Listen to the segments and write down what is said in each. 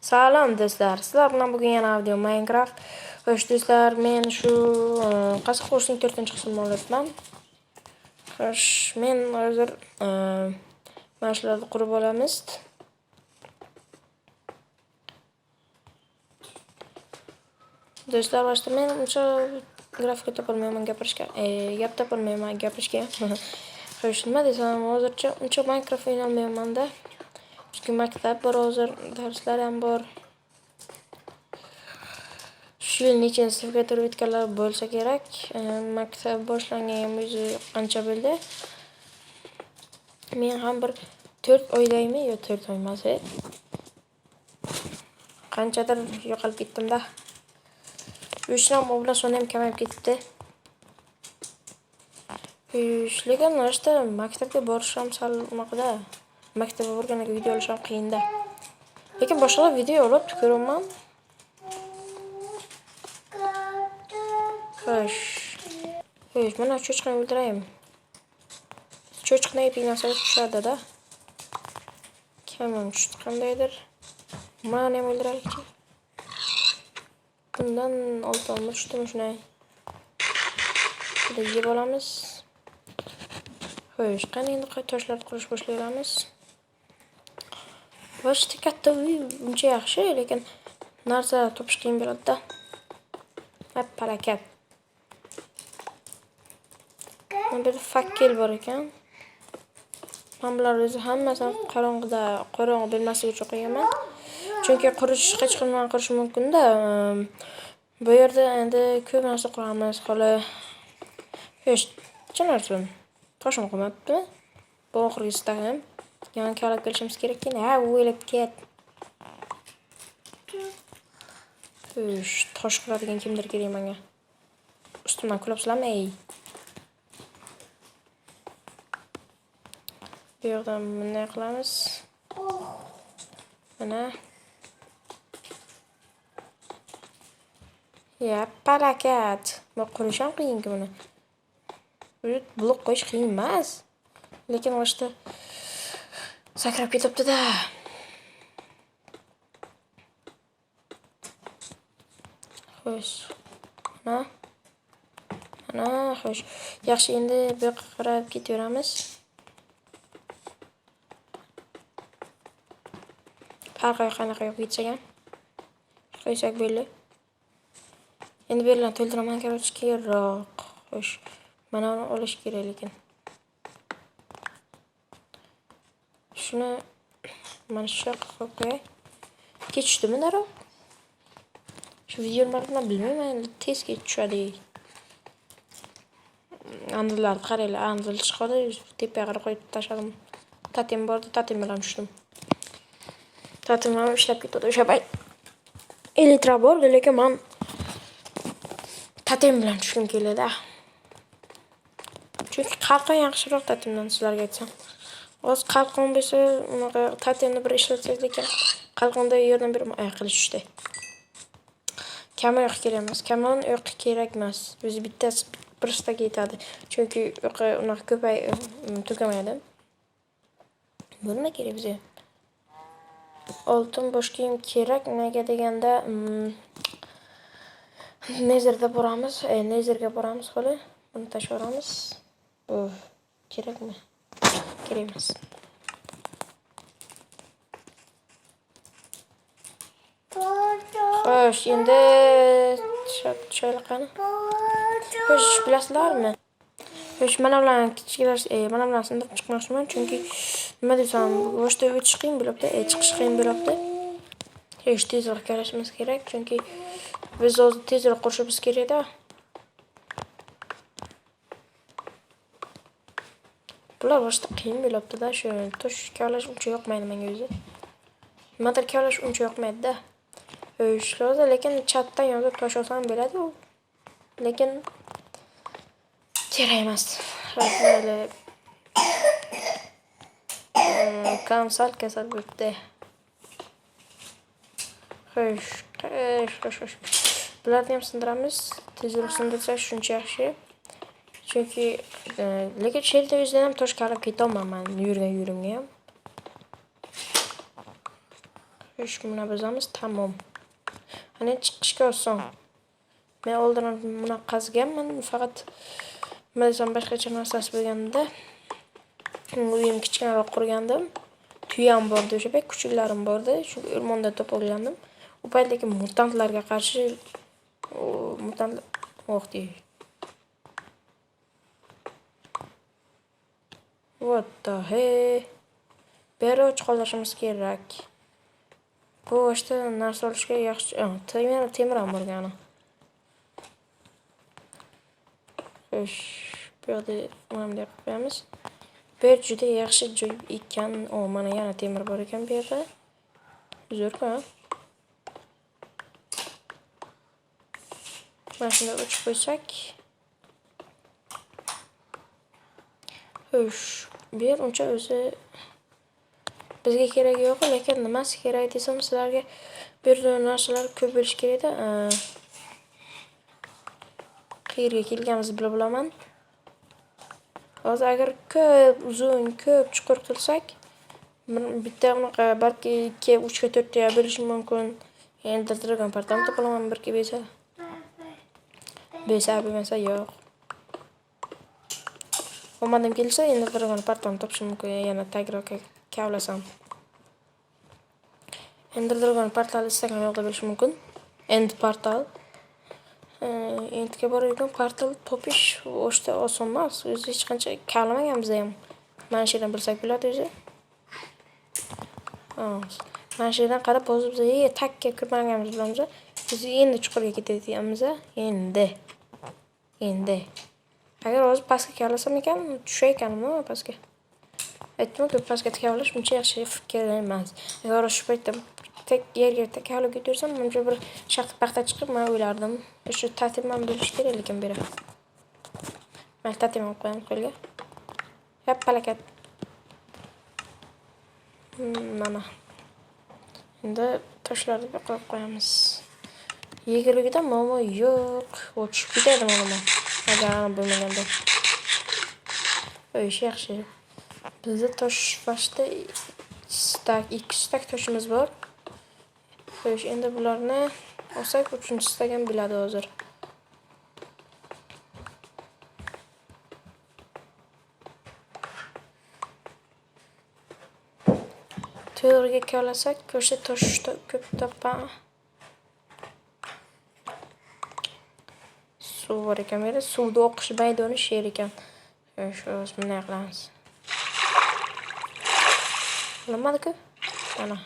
Salom do'stlar, sizlar bilan bugun yana audio Minecraft. Xo'sh do'stlar, men shu qaysi kursning 4-qismini olyapman. Xo'sh, men hozir mana shularni qurib olamiz. Do'stlar, boshda men uncha grafika topolmayman gapirishga, gap topolmayman gapirishga. Xo'sh, nima desam, hozircha uncha Minecraft o'ynolmayman-da. Chunki maktab bor hozir, darslar ham bor. Shu yil nechinchi sinfga turib o'tganlar bo'lsa kerak. Maktab boshlangan o'zi qancha bo'ldi? Men ham bir 4 oydaymi yo 4 oy emas, qanchadir yo'qolib ketdim-da. 3 ham obla soni ham kamayib ketdi. Lekin işte maktabga borish ham sal unaqada. Maktabga borgandan keyin video olish ham qiyinda. Lekin boshqalar video olib ko'raman. Xo'sh. Xo'sh, mana cho'chqani o'ldiraymi? Cho'chqani epik narsa tushadi-da. Kamon tushdi qandaydir. Mana ham o'ldiraylikchi. Bundan oltin tushdimi shunday. Buni yeb olamiz. Xo'sh, qani endi toshlar qurish boshlaymiz. Boshda katta uy uncha yaxshi, lekin narsa topish qiyin bo'ladi-da. Hap palakat. Mana bu yerda fakkel bor ekan. Men bular o'zi hammasini qorong'ida, qorong'i bo'lmasligi uchun qo'yaman. Chunki qurish hech qanday qurish mumkin-da. Bu yerda endi ko'p narsa quramiz hali. Xo'sh, nima narsa? Toshim qolmabdimi? Bu oxirgisida ham yana kavlab kelishimiz kerak ekan. Ha, o'ylab ket. Xo'sh, tosh quradigan kimdir kerak menga. Ustimdan kulabsizlarmi, ey? Bu yoqdan bunday qilamiz. Mana. Ya, palakat. Bu qurish ham qiyinki buni. Blok qo'yish qiyin emas. Lekin boshda sakrab ketibdi-da. Xo'sh. Mana. Mana, xo'sh. Yaxshi, endi bu yoqqa qarab ketaveramiz. Farqi yo'q, qanaqa yo'q ketsak ham. Qo'ysak bo'ldi. Endi bu yerlarni to'ldiraman, короче, keyinroq. Xo'sh. Mana uni olish kerak lekin. Shuni mana shu yoqqa qo'yib qo'yay. Kech tushdimi darrov? Shu videolarni bilmayman, endi tez kech tushadi. Andillarni qaranglar, andil chiqadi, tepaga qarab qo'yib tashladim. Tatim bordi, tatim bilan tushdim. Tatim ham ishlab ketdi o'sha payt. Elitra bordi, lekin men tatim bilan tushgim keldi-da. Chunki qalqon yaxshiroq tatimdan sizlarga aytsam. Hozir qalqon bo'lsa, unaqa tatimni bir ishlatsak, lekin qalqonda yerdan bir qilich tushdi. Kamon o'qi kerak emas. Kamon o'qi kerak emas. O'zi bittasi bir staga yetadi. Chunki o'qi unaqa ko'pay tugamaydi. Bu nima kerak bizga? Oltin bosh kiyim kerak. Nega deganda, Nezerda boramiz. Nezerga boramiz hali. Buni tashlaveramiz. Bu kerakmi? Kerak emas. Xo'sh, endi tushaylik qani. Xo'sh, bilasizlarmi? Xo'sh, mana bilan kichiklar, mana bilan sindirib chiqmoqchiman, chunki nima desam, boshda o'tish qiyin bo'libdi, chiqish qiyin bo'libdi. Xo'sh, tezroq karashimiz kerak, chunki biz hozir tezroq qurishimiz kerak-da. Bular boshda qiyin bo'libdi-da, shu tosh kavlash uncha yoqmaydi menga o'zi. Nimadir kavlash uncha yoqmaydi-da. Xo'sh, hozir lekin chatdan yozib tosh olsam bo'ladi u. Lekin kerak emas. Mayli. Kam sal kasal bo'libdi. Xo'sh, xo'sh, xo'sh, xo'sh. Bularni ham sindiramiz. Tezroq sindirsak shuncha yaxshi. Chunki lekin sherda o'zidan ham tosh kavlab ketolmayman yurgan yerimga ham. Xo'sh, buni buzamiz, tamom. Ana chiqishga oson. Men oldin buni qazganman, faqat nima desam boshqacha narsasi bo'lganda, uyim kichkinaroq qurgandim. Tuyam bordi o'sha payt, kuchuklarim bordi. Shu o'rmonda topib olgandim. U payt lekin mutantlarga qarshi mutantlar, oh dey. What the hey? Beri och qolishimiz kerak. Bu boshda narsa olishga yaxshi, temir ham borgani. Xo'sh, bu yoqda mana bunday qilib qo'yamiz. Bu yer juda yaxshi joy ekan. O, mana yana temir bor ekan bu yerda. Zo'rku, ha? Mana shunday o'chib qo'ysak. Xo'sh, bu yer uncha o'zi bizga keragi yo'q, lekin nimasi kerak desam sizlarga bu yerda narsalar ko'p bo'lishi kerak-da. Qayerga kelganimizni bilib olaman. Hozir agar ko'p uzun, ko'p chuqur qilsak, bitta unaqa balki 2, 3 ga 4 ta bo'lishi mumkin. Endi Dragon portal topolaman bir ikki bo'lsa. Bo'lsa, bo'lmasa yo'q. Omadim kelsa endi Dragon portalni topishim mumkin, yana tagroqqa kavlasam. Endi Dragon portal istagan yoqda bo'lishi mumkin. End portal. Endga boradigan portal topish o'shda oson emas. O'zi hech qancha kavlamaganmiz ham. Mana shu yerdan bilsak bo'ladi o'zi. Mana shu yerdan qarab hozir biz takka kirmaganmiz bilamiz. Biz endi chuqurga ketayotganmiz, endi. Endi. Agar hozir pastga kavlasam ekan, tushar ekanman pastga. Aytdim-ku, pastga kavlash uncha yaxshi fikr emas. Agar shu paytda tek yerga kavlab ketaversam, buncha bir shaxt paxta chiqib, men o'ylardim. Shu tatim ham bo'lishi kerak lekin bu yerda. Mayli, tatim ham qo'yamiz qo'lga. Yap, palakat. Mana. Endi toshlarni bu yoqqa qo'yib qo'yamiz. Yeguligida muammo yo'q. O, tushib ketadi mana. Agar bo'lmaganda. O'y, yaxshi. Bizda tosh boshda 2 stak toshimiz bor. Xo'sh, endi bularni olsak 3 stak ham bo'ladi hozir. To'g'riga kavlasak, ko'rsa tosh ko'p topaman. Suv bor ekan bu yerda. Suvni oqish maydoni shu yer ekan. Xo'sh, hozir bunday qilamiz. Olinmadi-ku. Mana.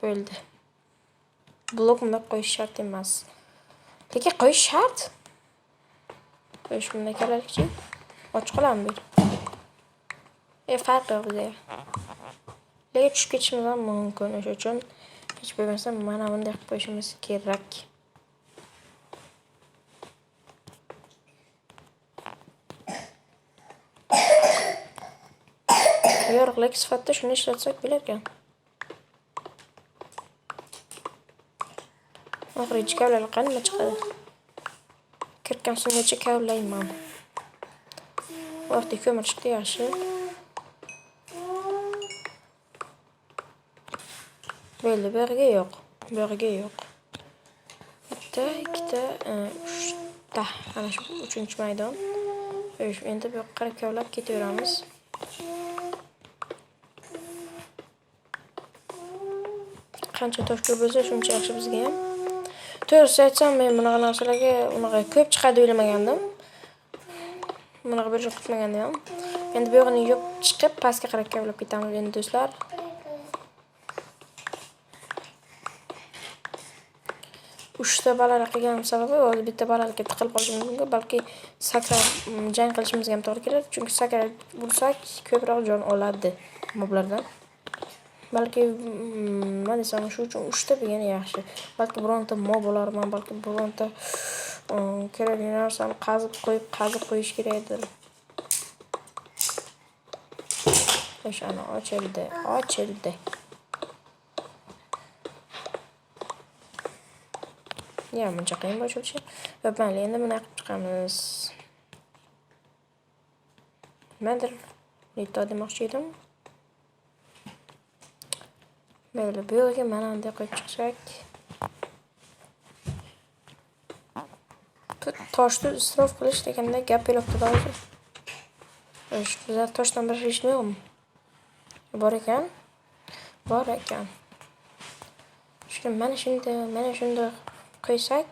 Bo'ldi. Blok bunday qo'yish shart emas. Lekin qo'yish shart. Xo'sh, bunday kelaylikchi. Och qolamiz bu yerda. Farqi yo'q bizga. Lekin tushib ketishimiz ham mumkin. O'sha uchun hech bo'lmasa mana bunday qilib qo'yishimiz kerak. Yorug'lik sifatida shuni ishlatsak bo'lar ekan. Oxirgi kavlaylik qani nima chiqadi? Kirgan so'nggacha kavlayman. Vaqti ko'mir chiqdi, yaxshi. Bo'ldi, bu yerga yo'q. Bu yerga yo'q. Bitta, ikkita, uchta. Mana shu uchinchi maydon. Xo'sh, endi bu yoqqa qarab kavlab ketaveramiz. Qancha tosh ko'p bo'lsa, shuncha yaxshi bizga ham. To'g'risi aytsam, men bunaqa narsalarga unaqa ko'p chiqadi o'ylamagandim. Bunaqa bir joy kutmagandim ham. Endi bu yo'g'ini yopib chiqib, pastga qarab kavlab ketamiz endi do'stlar. Uchta balala qilganim sababi hozir bitta balalikka tiqilib qolishimiz mumkin, balki sakrab jang qilishimizga ham to'g'ri keladi, chunki sakrab ursak ko'proq jon oladi moblardan. Balki, nima desam, shu uchun uchta bo'lgani yaxshi. Balki bironta mob olarman, balki bironta kerakli narsani qazib qo'yish kerakdir. Xo'sh, ana ochildi, ochildi. Ya, buncha qiyin ochilishi. Va mayli, endi buni qilib chiqamiz. Nimadir Lito demoqchi edim. Mayli, bu yo'lga mana bunday qo'yib chiqsak. Toshni isrof qilish deganda gap yo'qda o'zi. Xo'sh, bizlar toshdan bir hech nima yo'qmi? Bor ekan. Bor ekan. Shuni mana shunda qo'ysak,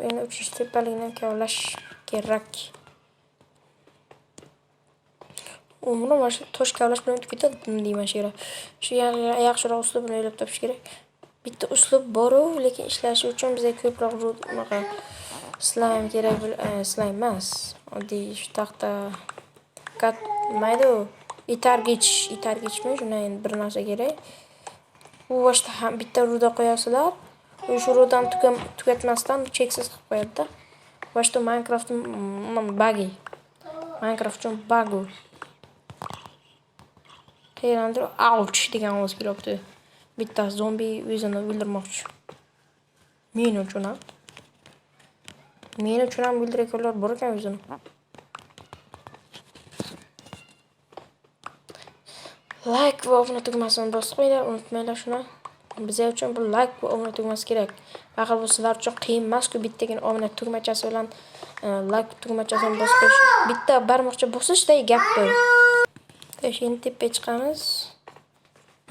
endi uchinchi tepalikni kavlash kerak. Umrim mana shu tosh kavlash bilan o'tib ketadi deyman shu yerga. Shu yaxshiroq uslubini o'ylab topish kerak. Bitta uslub bor-u, lekin ishlashi uchun bizga ko'proq unaqa slime kerak, slime emas. Oddiy shu taxta mayda u itargichmi, shunday bir narsa kerak. U boshda ham bitta ruda qo'yasizlar. U shu rudani tugatmasdan cheksiz qilib qo'yadi-da. Boshda Minecraftning bagi. Minecraft uchun bug u. Qayerdandir ouch degan ovoz kelyapti. Bitta zombi o'zini o'ldirmoqchi. Men uchun ham. Men uchun ham o'ldirayotganlar bor ekan o'zini. Like va obuna tugmasini bosib qo'yinglar, unutmanglar shuni. Bizlar uchun bu like va obuna tugmasi kerak. Axir bu sizlar uchun qiyin emas-ku, bittagina obuna tugmachasi bilan like tugmachasini bosib qo'yish. Bitta barmoqcha bosishday gap bu. Xo'sh, endi tepaga chiqamiz.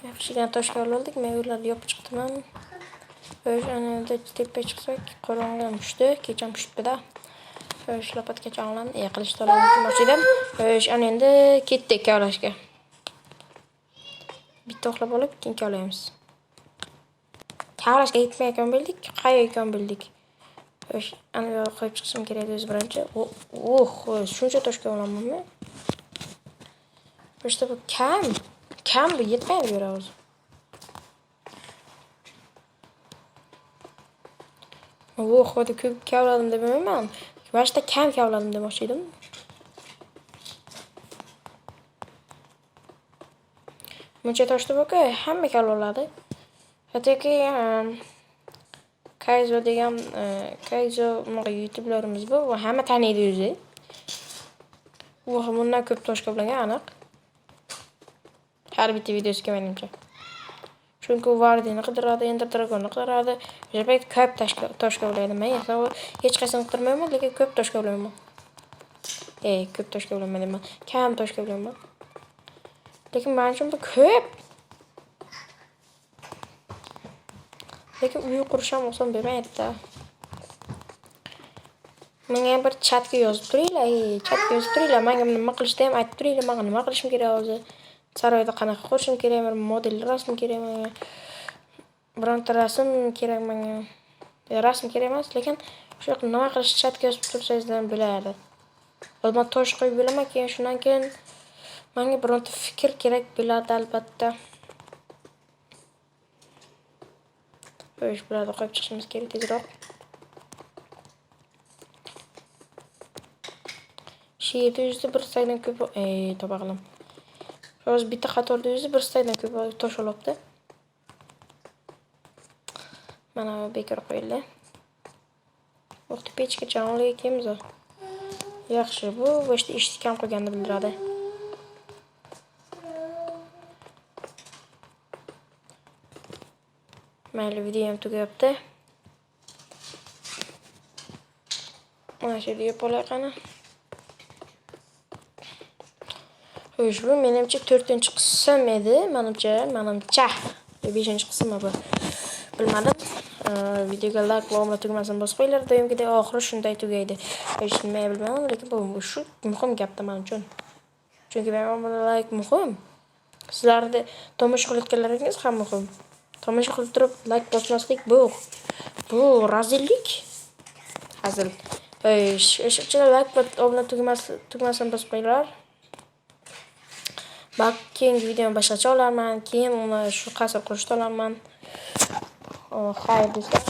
Yaxshigina toshga oldik, men ularni yopib chiqdim ham. Xo'sh, ana endi tepaga chiqsak, qorong'i ham tushdi, kech ham tushibdi-da. Xo'sh, lopatgacha oldim, qilichni olmoqchi edim. Xo'sh, ana endi ketdik kavlashga. Bitta uxlab olib, keyin kavlaymiz. Kavlashga yetmayotgan bildik, qayerga ekan bildik. Xo'sh, ana bu yoqqa qo'yib chiqishim kerak edi o'zi birinchi. Oh, shuncha toshga olamanmi? Xo'sh, bu kam. Kam bu yetmaydi bu yerga o'zi. Oh, hadi ko'p kavladim deb bilmayman. Boshda kam kavladim demoqchi edim. Buncha toshni bo'ka hamma kavladi. Hattoki Kaizo degan Kaizo unaqa YouTuberlarimiz bor, u hamma taniydi o'zi. U ham bundan ko'p tosh kavlagan aniq. Har bitta videosiga menimcha. Chunki u Vardini qidiradi, Ender Dragonni qidiradi. O'sha payt ko'p tosh kavlaydi. Men esa hech qaysini qidirmayman, lekin ko'p tosh kavlayman. Ko'p tosh kavlayman deyman. Kam tosh kavlayman. Lekin men uchun bu ko'p. Lekin uy qurish ham oson bo'lmaydi-da. Menga bir chatga yozib turinglar, chatga yozib turinglar. Menga nima qilishni ham aytib turinglar, menga nima qilishim kerak hozir. Saroyda qanaqa qurishim kerak, bir model rasm kerak menga. Bironta rasm kerak menga. Rasm kerak emas, lekin shu nima qilish chatga yozib tursangiz ham bo'lardi. Hozir men tosh qo'yib bo'laman, keyin shundan keyin menga bironta fikr kerak bo'ladi albatta. Xo'sh, bularni qo'yib chiqishimiz kerak tezroq. Shu yerda yuzda bir stakdan ko'p, to'ba qilaman. Hozir bitta qatorda yuzda bir stakdan ko'p tosh olibdi. Mana bu bekor qo'yildi. Vaqti pechgacha olib kelamiz. Yaxshi, bu boshda ishni kam qilganini bildiradi. Mayli, video ham tugayapti. Mana shu yerga yopib olay qani. Xo'sh, bu menimcha 4-qism edi, menimcha. 5-qismi bu. Bilmadim. Videoga like va obuna tugmasini bosib qo'yinglar. Doimgidek oxiri shunday tugaydi. Hech nima bilmayman, lekin bu shu muhim gapda men uchun. Chunki men obuna like muhim. Sizlarni tomosha qilayotganlaringiz ham muhim. Tomosha qilib turib like bosmaslik bu razillik. Hazil. Xo'sh, o'sha uchun like va obuna tugmasini bosib qo'yinglar. Balki keyingi videoni boshqacha olarman, keyin uni shu qasr qurishda olarman. Xayr do'stlar.